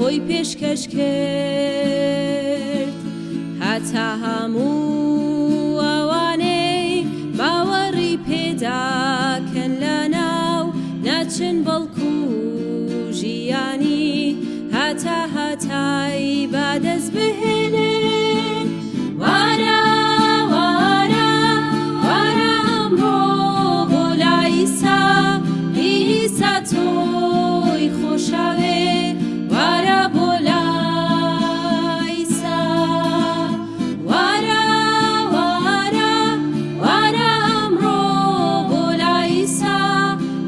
خۆی پێشکەش کرد. هەتا هەموو ئەوانەی باوەڕی پێداکەن لەناو نەچن بەڵکو ژیانی هەتا هەتایی بەدەست بهێنن. وەرە، وەرە، وەرە ئەمڕۆ بۆ لای عیسا، عیسا تۆی خۆشەوێ، وەرە بۆ لای عیسا. وەرە، وەرە، وەرە ئەمڕۆ بۆ لای عیسا،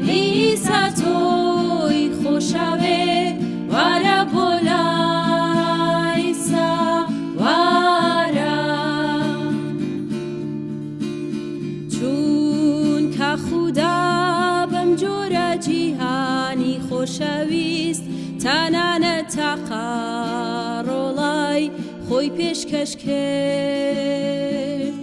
عیسا تۆی خۆشەوێ، وەرە بۆ لای عیسا، وەرە. چونکە خودا بەم جۆرە جیهانی خۆشەویست، تەنانەت تاقە ڕۆڵای خۆی پێشکەش کرد،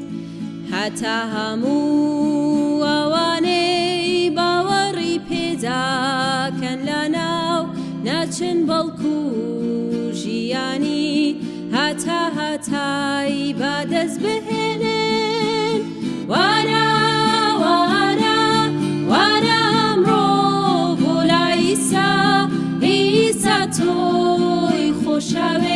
هەتا هەموو ئەوانەی باوەڕی پێداکەن لەناو نەچن بەڵکو ژیانی هەتا هەتایی بەدەست بهێنن. وەرە، وەرە، وەرە ئەمڕۆ بۆ لای عیسا، عیسا تۆی خۆشەوێ.